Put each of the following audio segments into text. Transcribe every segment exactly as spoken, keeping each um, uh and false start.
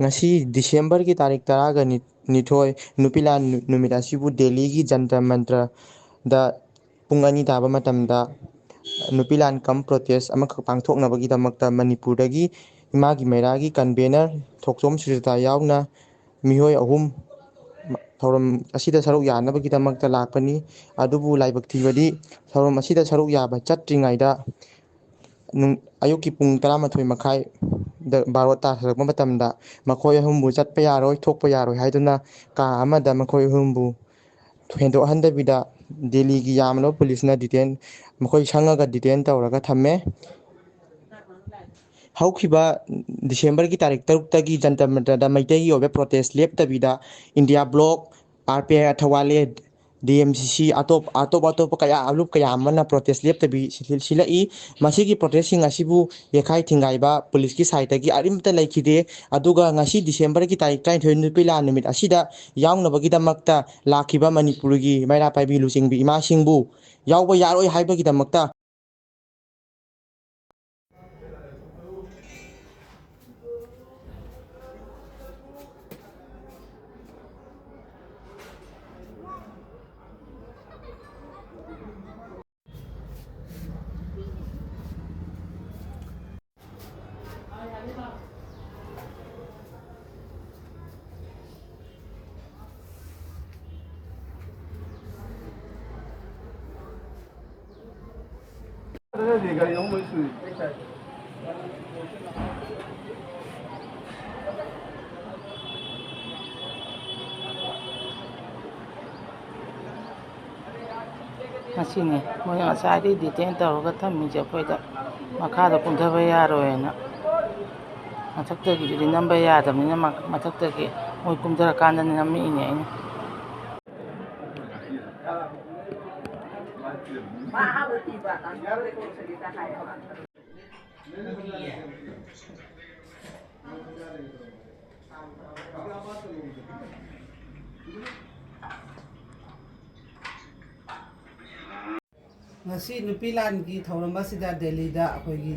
ꯉꯁꯤ ꯗꯤꯁꯦꯝꯕꯔꯒꯤ ꯇꯥꯔꯤꯛ ꯇꯔꯥꯒ ꯅꯤꯊꯣꯏ, ꯅꯨꯄꯤ ꯂꯥꯟ ꯅꯨ-, ꯅꯨꯃꯤꯠ ꯑꯁꯤꯕꯨ ꯗꯦꯜꯂꯤꯒꯤ ꯖꯟꯇꯔ ꯃꯟꯇ꯭ꯔꯗ ꯄꯨꯡ ꯑꯅꯤ ꯇꯥꯕ ꯃꯇꯝꯗ ꯅꯨꯄꯤ ꯂꯥꯟ ꯀꯝ ꯄ꯭ꯔꯣꯇꯦꯁ ꯑꯃꯈꯛ ꯄꯥꯡꯊꯣꯛꯅꯕꯒꯤꯗꯃꯛꯇ ꯃꯅꯤꯄꯨꯔꯗꯒꯤ ꯏꯃꯥꯒꯤ ꯃꯩꯔꯥꯒꯤ ꯀꯟꯚꯦꯅꯔ ꯊꯣꯛꯆꯣꯝ ꯁꯨꯖꯥꯇꯥ ꯌꯥꯎꯅ ꯃꯤꯑꯣꯏ ꯑꯍꯨꯝ ꯊꯧꯔꯝ ꯑꯁꯤꯗ ꯁꯔꯨꯛ ꯌꯥꯅꯕꯒꯤꯗꯃꯛꯇ ꯂꯥꯛꯄꯅꯤ꯫ ꯑꯗꯨꯕꯨ ꯂꯥꯏꯕꯛ ꯊꯤꯕꯗꯤ, ꯊꯧꯔꯝ ꯑꯁꯤꯗ ꯁꯔꯨꯛ ꯌꯥꯕ ꯆꯠꯇ꯭ꯔꯤꯉꯩꯗ ꯅꯨꯡ-, ꯑꯌꯨꯛꯀꯤ ꯄꯨꯡ ꯇꯔꯥꯃꯥꯊꯣꯏ ꯃꯈꯥꯏꯗ, ꯕꯥꯔꯣ ꯇꯥꯁꯤꯜꯂꯛꯄ ꯃꯇꯝꯗ ꯃꯈꯣꯏ ꯑꯍꯨꯝꯕꯨ ꯆꯠꯄ ꯌꯥꯔꯣꯏ, ꯊꯣꯛꯄ ꯌꯥꯔꯣꯏ ꯍꯥꯏꯗꯨꯅ ꯀꯥ ꯑꯃꯗ ꯃꯈꯣꯏ ꯑꯍꯨꯝꯕꯨ ꯍꯦꯟꯗꯣꯛꯍꯟꯗꯕꯤꯗ ꯗꯦꯜꯂꯤꯒꯤ ꯌꯥꯝꯂꯕ ꯄꯨꯂꯤꯁꯅ ꯗꯤꯇꯦꯟ, ꯃꯈꯣꯏ ꯁꯪꯉꯒ ꯗꯤꯇꯦꯟ ꯇꯧꯔꯒ ꯊꯝꯃꯦ꯫ ꯍꯧꯈꯤꯕ ꯗꯤꯁꯦꯝꯕꯔꯒꯤ ꯇꯥꯔꯤꯛ ꯇꯔꯨꯛꯇꯒꯤ ꯖꯟꯇꯔ ꯃꯟꯇꯔꯗ ꯃꯩꯇꯩꯒꯤ ꯑꯣꯏꯕ ꯄ꯭ꯔꯣꯇꯦꯁ ꯂꯦꯞꯇꯕꯤꯗ India bloc, R P I Thoubal A, D M C C, ꯑꯇꯣꯞ, ꯑꯇꯣꯞ ꯑꯇꯣꯞꯄ ꯀꯌꯥ, ꯂꯨꯞ ꯀꯌꯥ ꯑꯃꯅ ꯄ꯭ꯔꯣꯇꯦꯁ ꯂꯦꯞꯇꯕꯤ ꯁꯤ-, ꯁꯤꯜꯂꯛꯏ꯫ ꯃꯁꯤꯒꯤ ꯄ꯭ꯔꯣꯇꯦꯁꯁꯤꯡ ꯑꯁꯤꯕꯨ ꯌꯩꯈꯥꯏ ꯊꯤꯡꯒꯥꯏꯕ ꯄꯨꯂꯤꯁꯀꯤ ꯁꯥꯏꯠꯇꯒꯤ ꯑꯔꯤꯃꯠꯇ ꯂꯩꯈꯤꯗꯦ꯫ ꯑꯗꯨꯒ ꯉꯁꯤ ꯗꯤꯁꯦꯝꯕꯔꯒꯤ ꯇꯥꯔꯤꯛ ꯇꯔꯥꯅꯤꯊꯣꯏ ꯅꯨꯄꯤ ꯂꯥꯟ ꯅꯨꯃꯤꯠ ꯑꯁꯤꯗ ꯌꯥꯎꯅꯕꯒꯤꯗꯃꯛꯇ ꯂꯥꯛꯈꯤꯕ ꯃꯅꯤꯄꯨꯔꯒꯤ ꯃꯩꯔꯥ ꯄꯥꯏꯕꯤ ꯂꯨꯆꯤꯡꯕꯤ ꯏꯃꯥꯁꯤꯡꯕꯨ ꯌꯥꯎꯕ ꯌꯥꯔꯣꯏ ꯍꯥꯏꯕꯒꯤꯗꯃꯛꯇ ꯃꯁꯤꯅꯤ ꯃꯣꯏꯅ ꯉꯁꯥꯏꯗꯒꯤ ꯗꯤꯇꯦꯟ ꯇꯧꯔꯒ ꯊꯝꯃꯤꯁꯦ ꯑꯩꯈꯣꯏꯗ, ꯃꯈꯥꯗ ꯀꯨꯝꯊꯕ ꯌꯥꯔꯣꯏꯅ꯫ ꯃꯊꯛꯇꯒꯤꯗꯨꯗꯤ ꯅꯝꯕ ꯌꯥꯗꯕꯅꯤꯅ, ꯃ-, ꯃꯊꯛꯇꯒꯤ ꯃꯣꯏ ꯀꯨꯝꯊꯔꯀꯥꯟꯗꯅꯦ ꯅꯝꯃꯛꯏꯅꯦ ꯑꯩꯅ꯫ ꯉꯁꯤ ꯅꯨꯄꯤ ꯂꯥꯟꯒꯤ ꯊꯧꯔꯝ ꯑꯁꯤꯗ ꯗꯦꯜꯂꯤꯗ ꯑꯩꯈꯣꯏꯒꯤ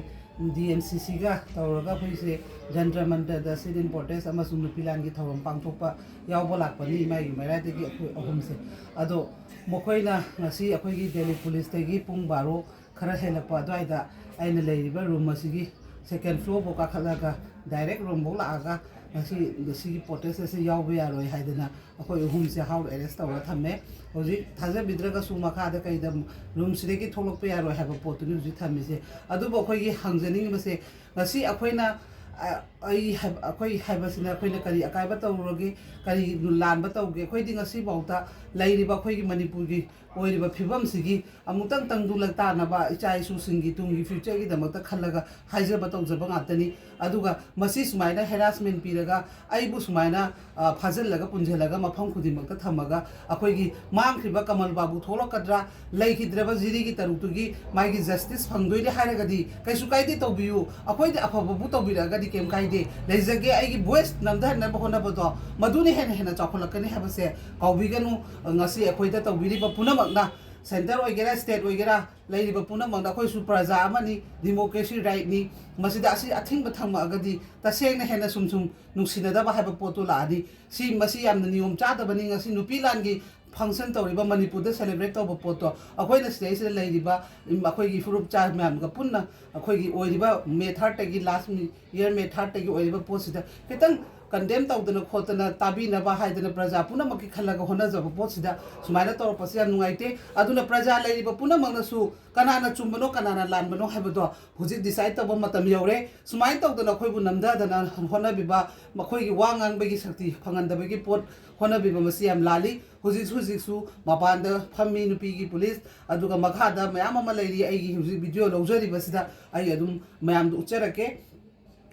ꯗꯤ ꯑꯦꯝ ꯁꯤ ꯁꯤꯒ ꯇꯧꯔꯒ ꯑꯩꯈꯣꯏꯁꯦ ꯖꯟꯇ꯭ꯔ ꯃꯟꯇ꯭ꯔꯗ sit-in protest ꯑꯃꯁꯨꯡ ꯅꯨꯄꯤ ꯂꯥꯟꯒꯤ ꯊꯧꯔꯝ ꯄꯥꯡꯊꯣꯛꯄ ꯌꯥꯎꯕ ꯂꯥꯛꯄꯅꯤ, ꯏꯃꯥꯏꯒꯤ ꯃꯩꯔꯥꯗꯒꯤ ꯑꯩꯈꯣꯏ ꯑꯍꯨꯝꯁꯦ꯫ ꯑꯗꯣ ꯃꯈꯣꯏꯅ ꯉꯁꯤ ꯑꯩꯈꯣꯏꯒꯤ ꯗꯦꯜꯂꯤ ꯄꯨꯂꯤꯁꯇꯒꯤ ꯄꯨꯡ ꯕꯥꯔꯣ ꯈꯔ ꯍꯦꯜꯂꯛꯄ ꯑꯗꯨꯋꯥꯏꯗ ꯑꯩꯅ ꯂꯩꯔꯤꯕ ꯔꯨꯝ ꯑꯁꯤꯒꯤ second floor ꯐꯥꯎ ꯀꯥꯈꯠꯂꯒ direct ꯔꯨꯝꯐꯥꯎ ꯂꯥꯛꯑꯒ ꯉꯁꯤ ꯁꯤꯒꯤ protest ꯑꯁꯤ ꯌꯥꯎꯕ ꯌꯥꯔꯣꯏ ꯍꯥꯏꯗꯅ ꯑꯩꯈꯣꯏ ꯑꯍꯨꯝꯁꯦ house arrest ꯇꯧꯔ ꯊꯝꯃꯦ꯫ ꯍꯧꯖꯤꯛ ꯊꯥꯖꯕꯤꯗ꯭ꯔꯒꯁꯨ ꯃꯈꯥꯗ ꯀꯩꯗ ꯔꯨꯝꯁꯤꯗꯒꯤ ꯊꯣꯛꯂꯛꯄ ꯌꯥꯔꯣꯏ ꯍꯥꯏꯕ ꯄꯣꯠꯇꯨꯅꯤ ꯍꯧꯖꯤꯛ ꯊꯝꯃꯤꯁꯦ꯫ ꯑꯗꯨꯕꯨ ꯑꯩꯈꯣꯏꯒꯤ ꯍꯪꯖꯅꯤꯡꯉꯤꯕꯁꯦ, ꯉꯁꯤ ꯑꯩꯈꯣꯏꯅ, ꯑ, ꯑꯩ ꯍꯥꯏꯕ, ꯑꯩꯈꯣꯏ ꯍꯥꯏꯕꯁꯤꯅ ꯑꯩꯈꯣꯏꯅ ꯀꯔꯤ ꯑꯀꯥꯏꯕ ꯇꯧꯔꯨꯔꯒꯦ, ꯀꯔꯤ ꯂꯥꯟꯕ ꯇꯧꯒꯦ? ꯑꯩꯈꯣꯏꯗꯤ ꯉꯁꯤꯐꯥꯎꯗ ꯂꯩꯔꯤꯕ ꯑꯩꯈꯣꯏꯒꯤ ꯃꯅꯤꯄꯨꯔꯒꯤ ꯑꯣꯏꯔꯤꯕ ꯐꯤꯕꯝꯁꯤꯒꯤ ꯑꯃꯨꯛꯇꯪ ꯇꯪꯗꯨ ꯂꯛꯇꯥꯅꯕ ꯏꯆꯥ ꯏꯁꯨꯁꯤꯡꯒꯤ ꯇꯨꯡꯒꯤ future-ꯒꯤꯗꯃꯛꯇ ꯈꯜꯂꯒ ꯍꯥꯏꯖꯕ ꯇꯧꯖꯕ ꯉꯥꯛꯇꯅꯤ꯫ ꯑꯗꯨꯒ ꯃꯁꯤ ꯁꯨꯃꯥꯏꯅ harassment ꯄꯤꯔꯒ ꯑꯩꯕꯨ ꯁꯨꯃꯥꯏꯅ, ꯑ, ꯐꯥꯖꯤꯜꯂꯒ ꯄꯨꯟꯁꯤꯜꯂꯒ ꯃꯐꯝ ꯈꯨꯗꯤꯡꯃꯛꯇ ꯊꯝꯃꯒ ꯑꯩꯈꯣꯏꯒꯤ ꯃꯥꯡꯈ꯭ꯔꯤꯕ ꯀꯃꯜ ꯕꯥꯕꯨ ꯊꯣꯛꯂꯛꯀꯗ꯭ꯔꯥ, ꯂꯩꯈꯤꯗ꯭ꯔꯕ ꯖꯤꯔꯤꯒꯤ ꯇꯔꯨꯛꯇꯨꯒꯤ ꯃꯥꯒꯤ justice ꯐꯪꯗꯣꯏꯅꯦ ꯍꯥꯏꯔꯒꯗꯤ ꯀꯩꯁꯨ ꯀꯥꯏꯗꯦ, ꯇꯧꯕꯤꯌꯨ꯫ ꯑꯩꯈꯣꯏꯗ ꯑꯐꯕꯕꯨ ꯇꯧꯕꯤꯔꯛꯑꯒꯗꯤ ꯀꯩꯝ ꯀꯥꯏꯗꯦ꯫ ꯂꯩꯖꯒꯦ, ꯑꯩꯒꯤ voice ꯅꯝꯊꯍꯟꯅꯕ ꯍꯣꯠꯅꯕꯗꯣ ꯃꯗꯨꯅ ꯍꯦꯟꯅ ꯍꯦꯟꯅ ꯆꯥꯎꯈꯠꯂꯛꯀꯅꯤ ꯍꯥꯏꯕꯁꯦ ꯀꯥꯎꯕꯤꯒꯅꯨ꯫ ꯉꯁꯤ ꯑꯩꯈꯣꯏꯗ ꯇꯧꯕꯤꯔꯤꯕ ꯄꯨꯝꯅꯃꯛꯅ, center ꯑꯣꯏꯒꯦꯔꯥ, state ꯑꯣꯏꯒꯦꯔꯥ, ꯂꯩꯔꯤꯕ ꯄꯨꯝꯅꯃꯛꯅ ꯑꯩꯈꯣꯏꯁꯨ ꯄ꯭ꯔꯖꯥ ꯑꯃꯅꯤ, democracy right-ꯅꯤ꯫ ꯃꯁꯤꯗ ꯑꯁꯤ ꯑꯊꯤꯡꯕ ꯊꯝꯃꯛꯑꯒꯗꯤ ꯇꯁꯦꯡꯅ ꯍꯦꯟꯅ ꯁꯨꯝ ꯁꯨꯝ ꯅꯨꯡꯁꯤꯅꯗꯕ ꯍꯥꯏꯕ ꯄꯣꯠꯇꯨ ꯂꯥꯛꯑꯅꯤ꯫ ꯁꯤ, ꯃꯁꯤ ꯌꯥꯝꯅ ꯅꯤꯌꯣꯝ ꯆꯥꯗꯕꯅꯤ꯫ ꯉꯁꯤ ꯅꯨꯄꯤ ꯂꯥꯟꯒꯤ function ꯇꯧꯔꯤꯕ, ꯃꯅꯤꯄꯨꯔꯗ celebrate ꯇꯧꯕ ꯄꯣꯠꯇꯣ ꯑꯩꯈꯣꯏꯅ ꯁꯤꯗꯩꯁꯤꯗ ꯂꯩꯔꯤꯕ, ꯎꯝ, ꯑꯩꯈꯣꯏꯒꯤ ꯐꯨꯔꯨꯞ ꯆꯥ ꯃꯌꯥꯝꯒ ꯄꯨꯟꯅ ꯑꯩꯈꯣꯏꯒꯤ ꯑꯣꯏꯔꯤꯕ May third-ꯇꯒꯤ last year May third-ꯇꯒꯤ ꯑꯣꯏꯔꯤꯕ ꯄꯣꯠꯁꯤꯗ ꯈꯤꯇꯪ condemn ꯇꯧꯗꯅ ꯈꯣꯠꯇꯅ ꯇꯥꯕꯤꯅꯕ ꯍꯥꯏꯗꯅ ꯄ꯭ꯔꯖꯥ ꯄꯨꯝꯅꯃꯛꯀꯤ ꯈꯜꯂꯒ ꯍꯣꯠꯅꯖꯕ ꯄꯣꯠꯁꯤꯗ ꯁꯨꯃꯥꯏꯅ ꯇꯧꯔꯛꯄꯁꯤ ꯌꯥꯝ ꯅꯨꯡꯉꯥꯏꯇꯦ꯫ ꯑꯗꯨꯅ ꯄ꯭ꯔꯖꯥ ꯂꯩꯔꯤꯕ ꯄꯨꯝꯅꯃꯛꯅꯁꯨ ꯀꯅꯥꯅ ꯆꯨꯝꯕꯅꯣ ꯀꯅꯥꯅ ꯂꯥꯟꯕꯅꯣ ꯍꯥꯏꯕꯗꯣ ꯍꯧꯖꯤꯛ decide ꯇꯧꯕ ꯃꯇꯝ ꯌꯧꯔꯦ꯫ ꯁꯨꯃꯥꯏꯅ ꯇꯧꯗꯅ ꯑꯩꯈꯣꯏꯕꯨ ꯅꯝꯊꯗꯅ ꯍꯣꯠꯅꯕꯤꯕ, ꯃꯈꯣꯏꯒꯤ ꯋꯥ ꯉꯥꯡꯕꯒꯤ ꯁꯛꯇꯤ ꯐꯪꯍꯟꯗꯕꯒꯤ ꯄꯣꯠ ꯍꯣꯠꯅꯕꯤꯕ ꯃꯁꯤ ꯌꯥꯝ ꯂꯥꯜꯂꯤ꯫ ꯍꯧꯖꯤꯛ ꯍꯧꯖꯤꯛꯁꯨ ꯃꯄꯥꯟꯗ ꯐꯝꯃꯤ ꯅꯨꯄꯤꯒꯤ ꯄꯨꯂꯤꯁ, ꯑꯗꯨꯒ ꯃꯈꯥꯗ ꯃꯌꯥꯝ ꯑꯃ ꯂꯩꯔꯤ꯫ ꯑꯩꯒꯤ ꯍꯧꯖꯤꯛ video ꯂꯧꯖꯔꯤꯕꯁꯤꯗ ꯑꯩ ꯑꯗꯨꯝ ꯃꯌꯥꯝꯗ ꯎꯠꯆꯔꯛꯀꯦ꯫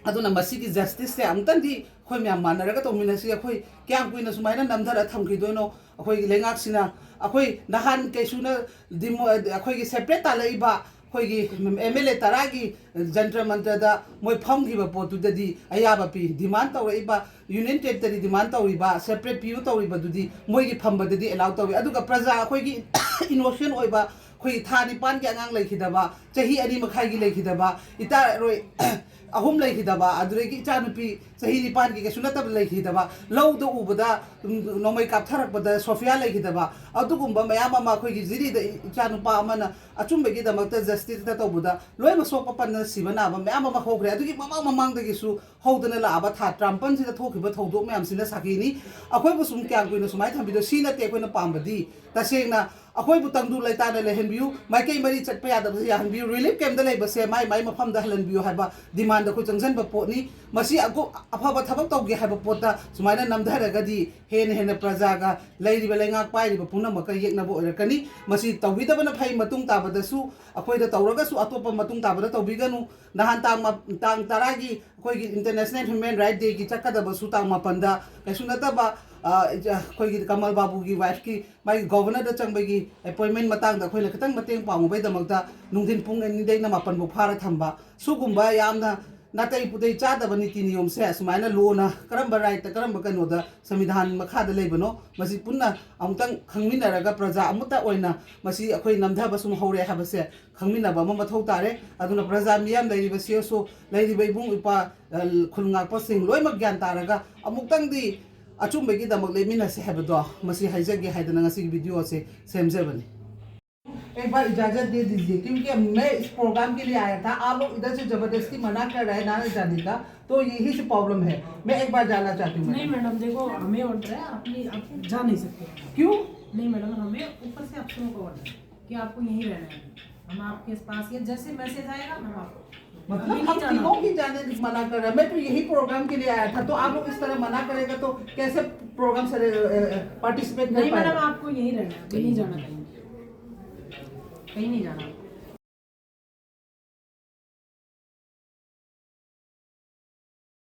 ꯑꯗꯨꯅ ꯃꯁꯤꯒꯤ justice-ꯁꯦ ꯑꯃꯨꯛꯇꯪꯗꯤ ꯑꯩꯈꯣꯏ ꯃꯌꯥꯝ ꯃꯥꯟꯅꯔꯒ ꯇꯧꯃꯤꯟꯅꯁꯤ꯫ ꯑꯩꯈꯣꯏ ꯀꯌꯥꯝ ꯀꯨꯏꯅ ꯁꯨꯃꯥꯏꯅ ꯅꯝꯊꯔ ꯊꯝꯈꯤꯗꯣꯏꯅꯣ? ꯑꯩꯈꯣꯏꯒꯤ ꯂꯩꯉꯥꯛꯁꯤꯅ, ꯑꯩꯈꯣꯏ ꯅꯍꯥꯟ ꯀꯩꯁꯨꯅ demo-, ꯑꯩꯈꯣꯏꯒꯤ separate ꯇꯥꯜꯂꯛꯏꯕ ꯑꯩꯈꯣꯏꯒꯤ M L A ꯇꯔꯥꯒꯤ ꯖꯟꯇ꯭ꯔ ꯃꯟꯇ꯭ꯔꯗ ꯃꯣꯏ ꯐꯝꯈꯤꯕ ꯄꯣꯠꯇꯨꯗꯗꯤ ꯑꯌꯥꯕ ꯄꯤ꯫ Demand ꯇꯧꯔꯛꯏꯕ, Union Territory demand ꯇꯧꯔꯤꯕ, separate ꯄꯤꯌꯨ ꯇꯧꯔꯤꯕꯗꯨꯗꯤ ꯃꯣꯏꯒꯤ ꯐꯝꯕꯗꯗꯤ allow ꯇꯧꯏ꯫ ꯑꯗꯨꯒ ꯄ꯭ꯔꯖꯥ ꯑꯩꯈꯣꯏꯒꯤ innocent ꯑꯣꯏꯕ, ꯑꯩꯈꯣꯏꯒꯤ ꯊꯥ ꯅꯤꯄꯥꯟꯒꯤ ꯑꯉꯥꯡ ꯂꯩꯈꯤꯗꯕ, ꯆꯍꯤ ꯑꯅꯤ ꯃꯈꯥꯏꯒꯤ ꯂꯩꯈꯤꯗꯕ, ꯏꯇꯥꯔꯣꯏ ꯑꯍꯨꯝ ꯂꯩꯈꯤꯗꯕ, ꯑꯗꯨꯗꯒꯤ ꯏꯆꯥꯅꯨꯄꯤ ꯆꯍꯤ ꯅꯤꯄꯥꯟꯒꯤ ꯀꯩꯁꯨ ꯅꯠꯇꯕ ꯂꯩꯈꯤꯗꯕ, ꯂꯧꯗ ꯎꯕꯗ, ꯎꯝ, ꯅꯣꯡꯃꯩ ꯀꯥꯞꯊꯔꯛꯄꯗ ꯁꯣꯐꯤꯌꯥ ꯂꯩꯈꯤꯗꯕ, ꯑꯗꯨꯒꯨꯝꯕ ꯃꯌꯥꯝ ꯑꯃ ꯑꯩꯈꯣꯏꯒꯤ ꯖꯤꯔꯤꯗ ꯏꯆꯥꯅꯨꯄꯥ ꯑꯃꯅ ꯑꯆꯨꯝꯕꯒꯤꯗꯃꯛꯇ ꯖꯁꯇꯤꯁꯇ ꯇꯧꯕꯗ ꯂꯣꯏꯅꯃꯛ ꯁꯣꯛꯄ ꯄꯟꯅ ꯁꯤꯕ ꯅꯥꯕ ꯃꯌꯥꯝ ꯑꯃ ꯍꯧꯈ꯭ꯔꯦ꯫ ꯑꯗꯨꯒꯤ ꯃꯃꯥꯡ ꯃꯃꯥꯡꯗꯒꯤꯁꯨ ꯍꯧꯗꯅ ꯂꯥꯛꯑꯕ ꯊꯥ ꯇꯔꯥꯃꯥꯄꯟꯁꯤꯗ ꯊꯣꯛꯈꯤꯕ ꯊꯧꯗꯣꯛ ꯃꯌꯥꯝꯁꯤꯅ ꯁꯥꯈꯤꯅꯤ꯫ ꯑꯩꯈꯣꯏꯕꯨ ꯁꯨꯝ ꯀꯌꯥꯝ ꯀꯨꯏꯅ ꯁꯨꯃꯥꯏꯅ ꯊꯝꯕꯤꯗꯣ? ꯁꯤ ꯅꯠꯇꯦ ꯑꯩꯈꯣꯏꯅ ꯄꯥꯝꯕꯗꯤ꯫ ꯇꯁꯦꯡꯅ ꯑꯩꯈꯣꯏꯕꯨ ꯇꯪꯗꯨ ꯂꯩꯇꯥꯅ ꯂꯩꯍꯟꯕꯤꯌꯨ, ꯃꯥꯏꯀꯩ ꯃꯔꯤ ꯆꯠꯄ ꯌꯥꯗꯕꯁꯦ ꯌꯥꯍꯟꯕꯤꯌꯨ, ꯔꯤꯂꯤꯐ ꯀꯦꯝꯞꯇ ꯂꯩꯕꯁꯦ ꯃꯥꯏ ꯃꯥꯏ ꯃꯐꯝꯗ ꯍꯜꯍꯟꯕꯤꯌꯨ ꯍꯥꯏꯕ ꯗꯤꯃꯥꯟꯗ ꯑꯩꯈꯣꯏ ꯆꯪꯁꯤꯟꯕ ꯄꯣꯠꯅꯤ꯫ ꯃꯁꯤ ꯑꯒꯨ-, ꯑꯐꯕ ꯊꯕꯛ ꯇꯧꯒꯦ ꯍꯥꯏꯕ ꯄꯣꯠꯇ ꯁꯨꯃꯥꯏꯅ ꯅꯝꯊꯔꯒꯗꯤ ꯍꯦꯟꯅ ꯍꯦꯟꯅ ꯄ꯭ꯔꯖꯥꯒ ꯂꯩꯔꯤꯕ ꯂꯩꯉꯥꯛ ꯄꯥꯏꯔꯤꯕ ꯄꯨꯝꯅꯃꯛꯀ ꯌꯦꯛꯅꯕ ꯑꯣꯏꯔꯛꯀꯅꯤ꯫ ꯃꯁꯤ ꯇꯧꯕꯤꯗꯕꯅ ꯐꯩ꯫ ꯃꯇꯨꯡ ꯇꯥꯕꯗꯁꯨ ꯑꯩꯈꯣꯏꯗ ꯇꯧꯔꯒꯁꯨ ꯑꯇꯣꯞꯄ ꯃꯇꯨꯡ ꯇꯥꯕꯗ ꯇꯧꯕꯤꯒꯅꯨ꯫ ꯅꯍꯥꯟ ꯇꯥꯡ ꯃꯥ-, ꯇꯥꯡ ꯇꯔꯥꯒꯤ ꯑꯩꯈꯣꯏꯒꯤ ꯏꯟꯇꯔꯅꯦꯁꯅꯦꯜ ꯍ꯭ꯌꯨꯃꯦꯟ ꯔꯥꯏꯠ ꯗꯦꯒꯤ ꯆꯠꯀꯗꯕꯁꯨ ꯇꯥꯡ ꯃꯥꯄꯟꯗ ꯀꯩꯁꯨ ꯅꯠꯇꯕ, ꯑ, ꯑꯩꯈꯣꯏꯒꯤ ꯀꯃꯜ ꯕꯥꯕꯨꯒꯤ ꯋꯥꯏꯐꯀꯤ ꯃꯥꯒꯤ ꯒꯣꯚꯔꯅꯔꯗ ꯆꯪꯕꯒꯤ ꯑꯦꯄꯣꯏꯟꯃꯦꯟ ꯃꯇꯥꯡꯗ ꯑꯩꯈꯣꯏꯅ ꯈꯤꯇꯪ ꯃꯇꯦꯡ ꯄꯥꯡꯉꯨꯕꯩꯗꯃꯛꯇ ꯅꯨꯡꯊꯤꯟ ꯄꯨꯡ ꯑꯅꯤꯗꯩꯅ ꯃꯥꯄꯟ ꯐꯥꯎ ꯐꯥꯔ ꯊꯝꯕ, ꯁꯨꯒꯨꯝꯕ ꯌꯥꯝꯅ ꯅꯥꯇꯩ ꯄꯨꯇꯩ ꯆꯥꯗꯕ ꯅꯤꯇꯤ ꯅꯤꯌꯣꯝꯁꯦ ꯁꯨꯃꯥꯏꯅ ꯂꯣꯅ ꯀꯔꯝꯕ ꯔꯥꯏꯠꯇ, ꯀꯔꯝꯕ ꯀꯩꯅꯣꯗ, ꯁꯪꯕꯤꯙꯥꯟ ꯃꯈꯥꯗ ꯂꯩꯕꯅꯣ, ꯃꯁꯤ ꯄꯨꯟꯅ ꯑꯃꯨꯛꯇꯪ ꯈꯪꯃꯤꯟꯅꯔꯒ ꯄ꯭ꯔꯖꯥ ꯑꯃꯠꯇ ꯑꯣꯏꯅ ꯃꯁꯤ ꯑꯩꯈꯣꯏ ꯅꯝꯊꯕ ꯁꯨꯝ ꯍꯧꯔꯦ ꯍꯥꯏꯕꯁꯦ ꯈꯪꯃꯤꯟꯅꯕ ꯑꯃ ꯃꯊꯧ ꯇꯥꯔꯦ꯫ ꯑꯗꯨꯅ ꯄ꯭ꯔꯖꯥ ꯃꯤꯌꯥꯝ, ꯂꯩꯔꯤꯕ ꯁꯤ ꯑꯣ ꯁꯣ, ꯂꯩꯔꯤꯕ ꯏꯕꯨꯡ ꯏꯄ꯭ꯋꯥ, ꯑ, ꯈꯨꯜ ꯉꯥꯛꯄꯁꯤꯡ ꯂꯣꯏꯅꯃꯛ ꯒ꯭ꯌꯥꯟ ꯇꯥꯔꯒ ꯑꯃꯨꯛꯇꯪꯗꯤ ꯑꯆꯨꯝꯕꯒꯤꯗꯃꯛ ꯂꯦꯞꯃꯤꯟꯅꯁꯦ ꯍꯥꯏꯕꯗꯣ ꯃꯁꯤ ꯍꯥꯏꯖꯒꯦ ꯍꯥꯏꯗꯅ ꯉꯁꯤꯒꯤ ꯚꯤꯗꯤꯑꯣ ꯑꯁꯦ ꯁꯦꯝꯖꯕꯅꯤ꯫ एक बार इजाजत दे दीजिए, क्योंकि मैं इस प्रोग्राम के लिए आया था, आप लोग इधर से जबरदस्ती मना कर रहे हैं ना जाने का, तो यही से प्रॉब्लम है। मैं एक बार जाना चाहती हूँ, नहीं मैडम। मैडम, देखो, हमें ऑर्डर है, अपनी आप जा नहीं सकते। क्यों? नहीं मैडम, हमें ऊपर से अफसरों का ऑर्डर है कि आपको यहीं रहना है। हम आपके पास, ये जैसे मैसेज आएगा, हम आपको मतलब हम तीनों ही जाने मना कर रहे हैं। मैं तो यही प्रोग्राम के लिए आया था, तो आप लोग इस तरह मना करेगा तो कैसे प्रोग्राम से पार्टिसिपेट कर नहीं मैडम, पाएगा? आपको यहीं रहना है, कहीं नहीं जाना कहीं, कहीं नहीं जाना।